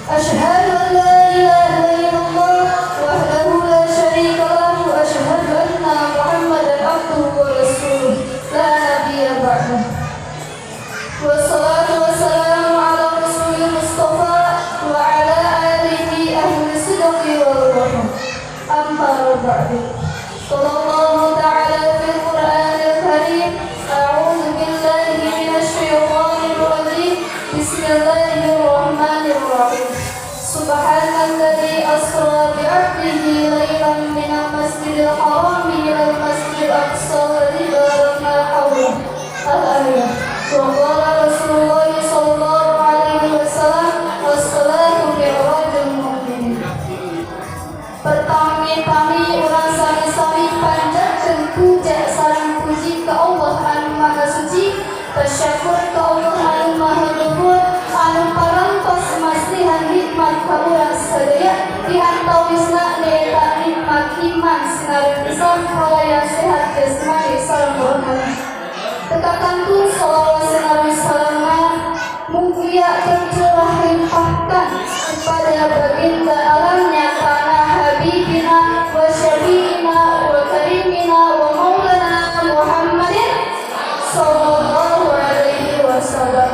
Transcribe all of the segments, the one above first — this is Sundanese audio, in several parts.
أشهد أن لا إله إلا الله وحده لا شريك له وأشهد أن محمدا عبده ورسوله لا نبي بعده. والصلاة والسلام على رسول المصطفى وعلى آله أهل الصدق والوفاء. أما بعد، قال الله تعالى في القرآن الكريم: أعوذ بالله من الشيطان الرجيم، بسم الله الرحمن الرحيم. سبحان الذي أسرى بعبده ليلا من المسجد الحرام إلى المسجد الأقصى الذي باركنا حوله. الآية. وقال رسول الله صلى الله عليه وسلم: الصلاة معراج المؤمنين. Pertami-tami urang sami-sami panjatkeun puja sareng puji ka Allah anu Maha Suci, tasyakur ka Allah anu Maha Luhur, anu parantos masihan nikmat ka urang sadaya, di antawisna nyaeta nikmat iman sinareng Islam kalayan sehat jasmani sareng rohani. Teu kakantun sholawat sinareng salamna mugia tercurah limpahkan kepada baginda alam nyatana habibina wa syafi'ina wa karimina wa maulana Muhammadin sallallahu alaihi wasallam.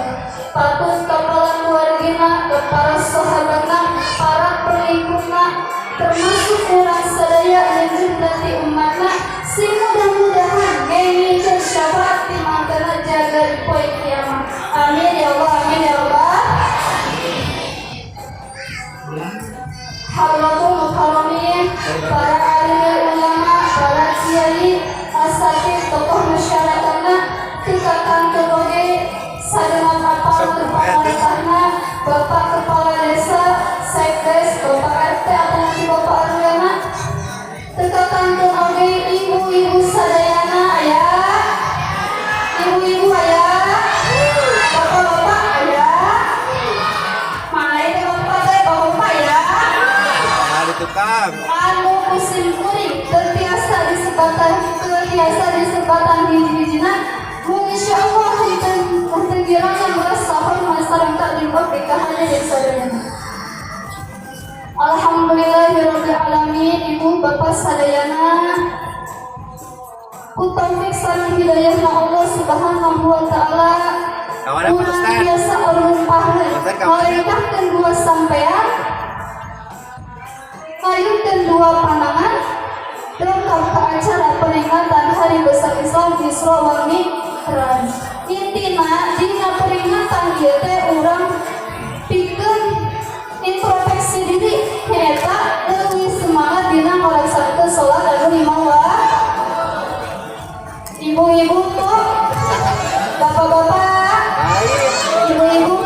Patut kepala keluargina, ke para sahabatna, para pengikutna, termasuk urang sadaya menjumlati umatna, sing mudah-mudahan ngengingkeun syafaat di mangkana jaga di poe kiamat. Amin ya Allah, amin ya Allah. Hadratul mukarramin, para alim ulama, para kiai, asatid, tokoh masyarakatna, tingkat kantor oge, sagenap aparatur pemerintahna, Bapak Kepala Desa, Sekdes, Bapak RT atau nanti Bapak RW-na, teu kakantun oge ibu-ibu sadayana aya, ibu-ibu aya, bapak-bapak aya, mana itu bapak teh, bapak-bapak ya? Di tukang. Anu ku sim kuring teu tiasa disebatan hiji-hijina. Mung insyaallah henteu henteu girangan merasa hormat sareng takdim oge ka hadirin sadayana. Alhamdulillahirabbil alamin, ibu bapak sadayana, ku taufik sareng hidayahna Allah Subhanahu wa Taala Kawan apa, urang Ustaz? Biasa rumpah Ustaz, kawan? Ngalengkahkeun dua sampean, ngayunkeun dua pandangan, lengkap ke acara peringatan Hari Besar Islam Isra wal Mi'raj. Intina dina peringatan ieu teh urang pikeun introspeksi diri, nyaeta leuwih semangat dina ngalaksanakeun salat anu lima waktu. Ibu-ibu, bapak-bapak, ibu-ibu,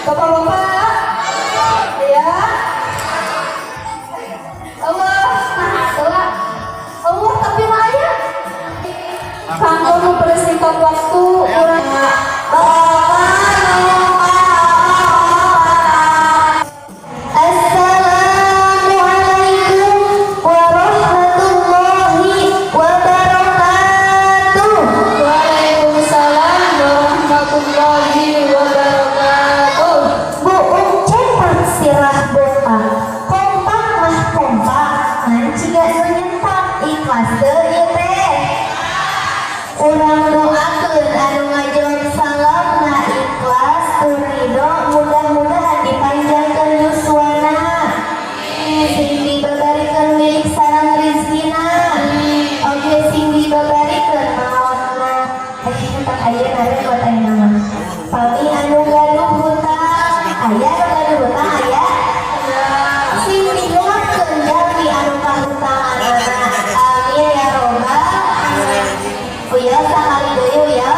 bapak-bapak, ya Allah, nah Allah, Allah tapi mah aya. Kanggo mempersingkat waktu urang. Assalamualaikum warahmatullahi wabarakatuh. Waalaikumsalam warahmatullahi wabarakatuh. Buuk cetak sirah botak, kompak mah kompak, ngan ciga nu nyentak, ikhlas teu ieu teh? Urang doakeun anu ngajawab salamna ikhlas tur ridho, mudah-mudahan dipanjangkeun yuswana, sing dibabarikeun milik sareng rizkina, oge sing dibabarikeun maotna. Eh, hutang ayeuna repot ayeuna mah. Pami anu gaduh hutang, aya anu gaduh hutang aya, sing didoakeun jalmi anu kahutanganana. Amin ya robbal. Uya sakali deui ya.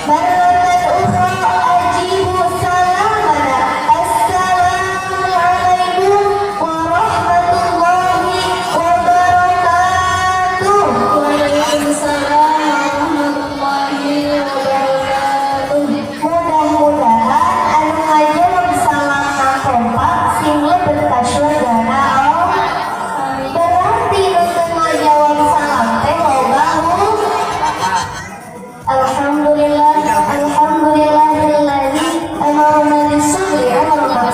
Marratan ukhra ajibu salamana. Assalamualaikum warahmatullahi wabarakatuh. Waalaikumsalam warahmatullahi wabarakatuh. Mudah-mudahan anu ngajawab salamna kompak sing lebet ka surgana Allah. Berarti nu teu ngajawab salam teh loba. Alhamdulillah, alhamdulillahilladzi amarna bis-sabri 'ala.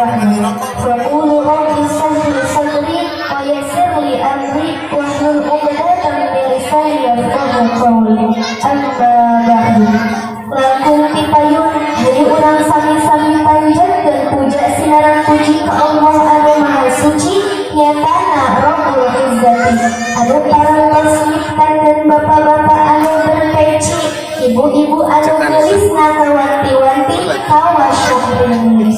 ba'du. Faqulu rabbi shrah li sadri wa yassir li amri wahlul 'uqdatam min lisani yafqahu qawli. Amma ba'du. Langkung tipayun jadi urang sami-sami panjatkeun puja sinareng puji ka Allah anu Maha Suci, nyatana Rabbul Izzati, anu parantos nyiptakeun bapak-bapak anu berpeci, ibu-ibu anu geulisna kawanti-wanti kawasyahrini.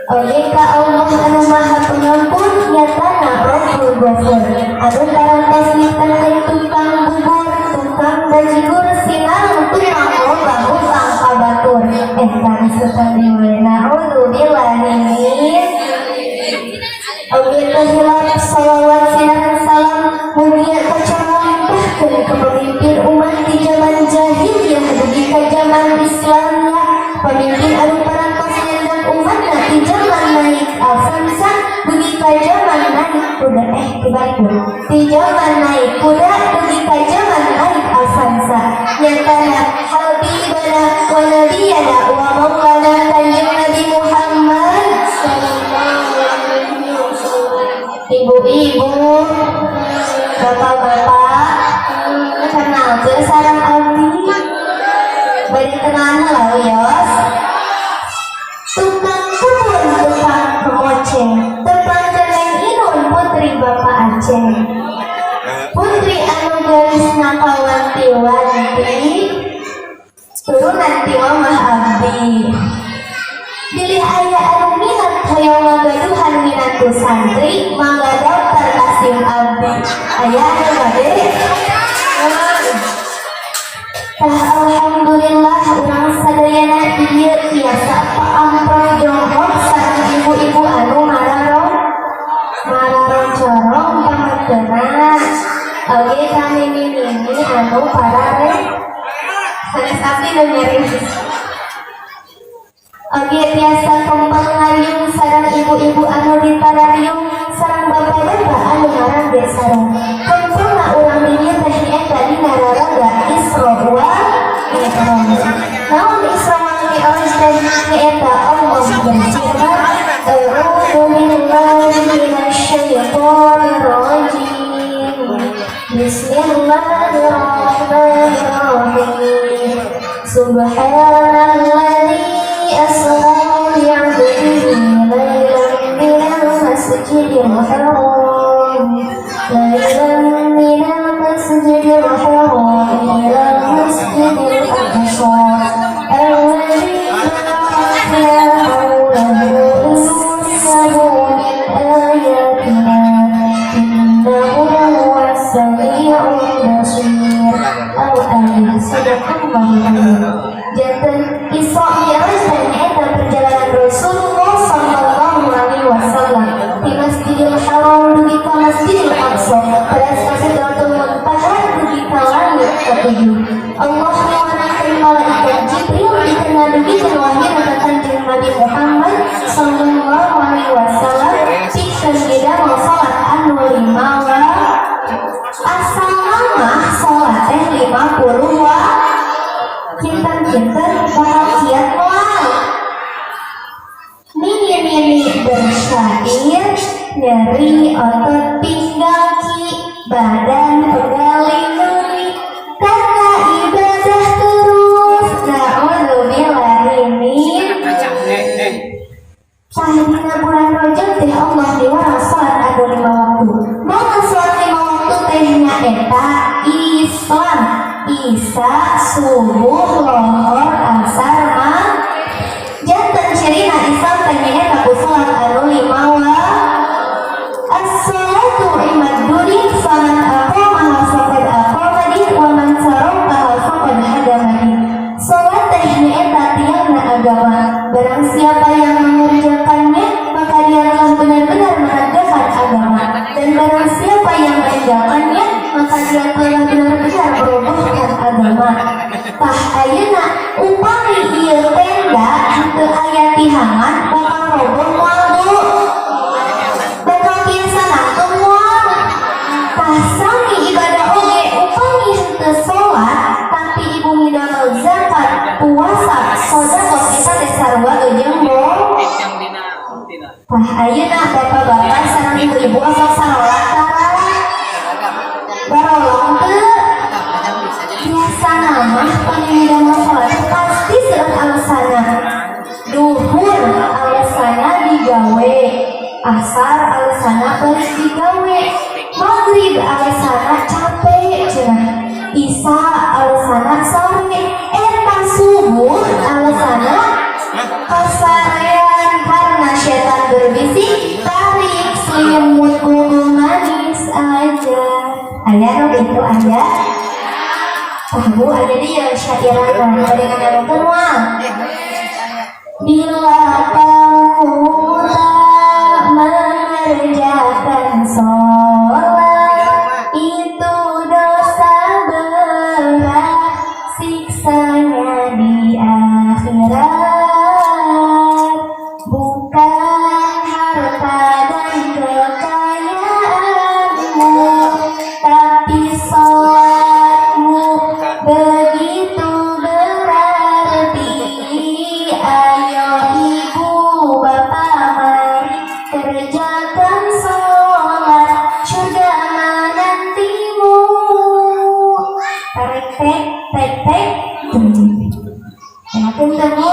Oge ka Allah anu Maha Pengampun, nyatana Rabbul Ghafur, anu parantos nyiptakeun tukang bubur, tukang bajigur, sinareng tukang loba hutang ka batur. Eta geus hutang di na'udzubillahi min. Oge teu hilap salawat sinareng salam mugia kacara limpahkeun ke pemimpin umat di zaman jahiliyah dugi ka zaman Islamnya, pemimpin anu parantos nyandak umatna di zaman naik Avanza dugi ka zaman naik kuda, eh, dibalik, Bu, di zaman naik kuda dugi ka zaman naik Avanza, nyatana habibana wa nabiyana wa maulana Kanjeng Nabi Muhammad. Ibu-ibu, bapak-bapak, kenal teu sareng abdi? Bade kenalan heula, wios. Tukang kebun, tukang kemoceng, tepang Neng Inun, putri Bapak Aceh, putri anu geulisna kawanti-wanti, turunan ti mamah abdi. Bilih aya anu minat hoyong ngagaduhan minantu santri, mangga daftar ka SIM abdi. Aya anu bade? Tah, alhamdulillah urang sadayana di dieu tiasa paamprok jonghok sareng ibu-ibu anu mararoncorong pamekeuna. Oge kami mimi anu parare sanes abdi nu nyarios. Oge tiasa kempel ngariung sareng ibu-ibu anu ditarariung sareng bapak-bapak anu ngarangge sareng. Kempelna urang di dieu teh nyaeta dina raraga Isra wa Mi'raj. Naon Isra wa Mi'raj teh? Nyaeta Allah berfirman, A'udzu billahi minasyaitonir rajim. Bismillahirrahmanirrahim. Subhanalladzi asra bi'abdihi lailan minal masjidil haram lailan minal masjidil haram ilal masjidil aqsa alladzi barakna hawlahu linuriyahu min ayatina innahu huwas samiul basir. Al-ayat. Sadaqallahul azim. Janten Isra Mi'raj teh nyaeta perjalanan Rasulullah sallallahu alaihi wasallam di Masjidil Haram dugi ka Masjidil Aqsa, teras ka Sidratul Muntaha dugi ka langit ketujuh. Allah mewarnai malaikat Jibril pikeun ngadugikeun wahyu ka Kanjeng Nabi Muhammad sallallahu alaihi wasallam pikeun didamel salat anu lima waktu. Asal mah salat teh 50 wa kinten-kinten bakal kiat moal. Nini-nini bersyair, nyeri otot pinggang ki, badan pegali nuli, karena ibadah terus. Na'udzubillahi min. Tah, dina bulan Rajab teh Allah diwarang salat anu lima waktu. Mana salat lima waktu teh? Nyaeta Islam, Isya, subuh, lohor, asar, maghrib. Janten cirina Islam teh nyaeta ku salat anu lima waktu. As-salatu imaddudin, faman aqamaha faqad aqama din, wa man tarakaha faqad hadama din. Salat teh nyaeta tiangna agama. Barang siapa yang mengerjakannya, maka dia telah benar-benar menegakkan agama. Dan barang siapa yang meninggalkannya, maka dia telah benar-benar merobohkan agama. Tah, ayeuna upami ieu tenda henteu aya tihangan, bakal roboh moal, Bu? Bakal tiasa nangtung moal? Tah, sami ibadah oge, upami henteu salat tapi ibu midamel zakat, puasa, sedekah, eta teh sarua jeung bo Tah, ayeuna bapak-bapak sareng ibu-ibu osok sarolat tara? Barolong teu? Biasana mah pami midamel salat pasti seueur alasana. Duhur alasana digawe, asar alasana balik digawe, maghrib alasana capek cenah, isya alasana sore, eta subuh alasana kasarean karena setan berbisik, "Tarik selimut, kudu manis aja." Aya nu gitu aya? Ah, Bu, ada dia syairana dengan anu moal. Bila kamu tak mengerjakan sholat, itu dosa berat, siksanya di akhirat. Bukan harta dan kekayaanmu, tapi sholatmu begitu berarti. Ayo ibu bapak, mari kerjakan sholat, surga menantimu. Tarik tek tek tek. Enakeun teu, Bu?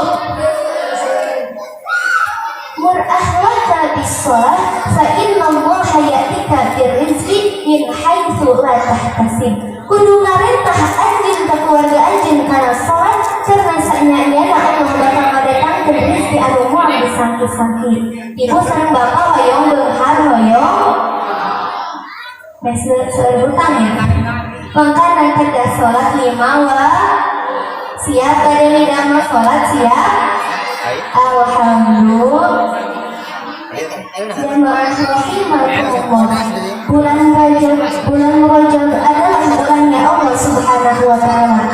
Mur ahlaka bis-shalah fa innallaha ya'tika birrizqi min haitsu la tahtasib. Kudu ngarentah anjeun ka keluarga anjeun kana salat karena saenya-enyana Allah bakal ngadatangkeun rezeki anu moal disangki-sangki. Ibu sareng bapak hoyong beunghar, hoyong meh seueur hutang ya. Mangkana kedah salat lima wa. Siap bade midamel salat, siap? Alhamdulillah. Jamaah rahimakumullah. Bulan Rajab adalah bulannya Allah Subhanahu wa taala.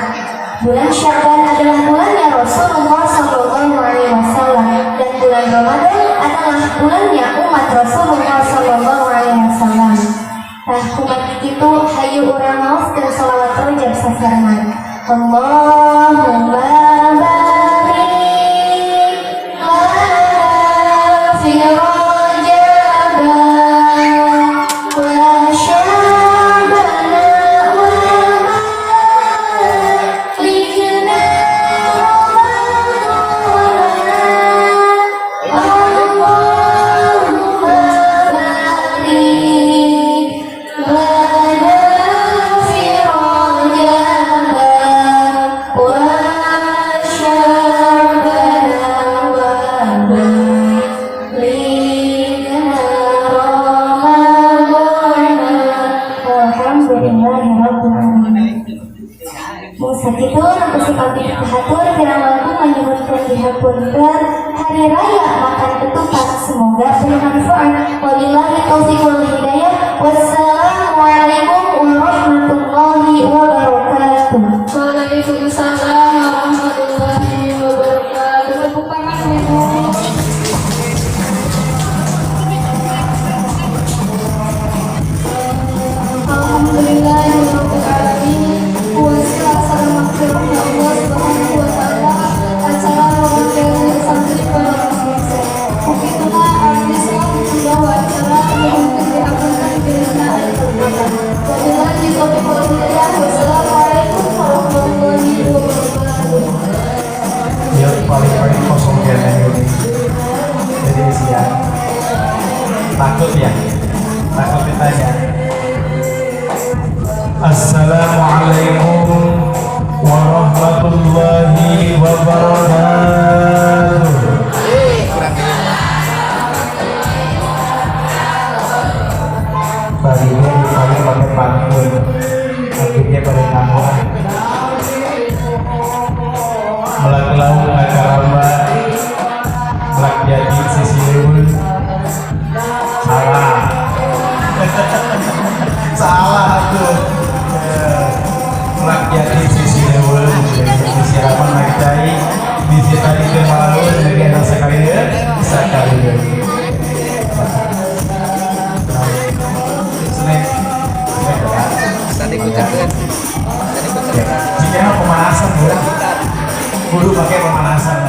Bulan Syaban adalah bulannya Rasulullah Sallallahu Alaihi Wasallam dan bulan Ramadan adalah bulannya umat Rasulullah Sallallahu Alaihi Wasallam. Tah, kumaha kitu, hayu urang maoskeun sholawat Rajab sasarengan. Allahumma barik lana fi Rajab wa Sya'bana wa balighna Ramadana. Allahumma barik lana fi Rajab wa Sya'bana wa balighna Ramadana. Alhamdulillahirabbil alamin. Sakitu nu kusip abdi hatur, kirang langkung manyuhunkeun dihapunten. Hari raya makan ketupat, semoga bermanfaat. Wabillahi taufiq wal hidayah. Wassalamualaikum warahmatullahi wabarakatuh. Waalaikumsalam warahmatullahi wabarakatuh. Tepuk tangan, Ibu. Alhamdulillahirabbil alamin. Puasa sareng maghfirah Allah Subhanahu wa taala, acara wawancara santri pada selesai. Kukituna abdi selaku pembawa acara nyuhunkeun dihapunten bilihna aya kalepatan. Wabillahi taufiq wal hidayah. Wassalamualaikum warahmatullahi wabarakatuh. Ya, paling-paling kosong kayaknya ini. Jadi siap. Takut ya? Takut ditanya. Assalamualaikum warahmatullahi wabarakatuh. Kurang ini. Tadi ini paling pakai pantun. Akhirnya pada nanggung. Melak lauk karamba, melak jadi sisi leun. Salah. Salah tuh. Melak jadi sisi leun. Disiarapan lagi cai. Di tadi teh malaun jadi enak sekali ya. Sekali ya. Snack. Snack ya. Tadi kucingkan. Tadi Ya, kucingkan. jika pemanasan, Bu. Kudu pakai pemanasan.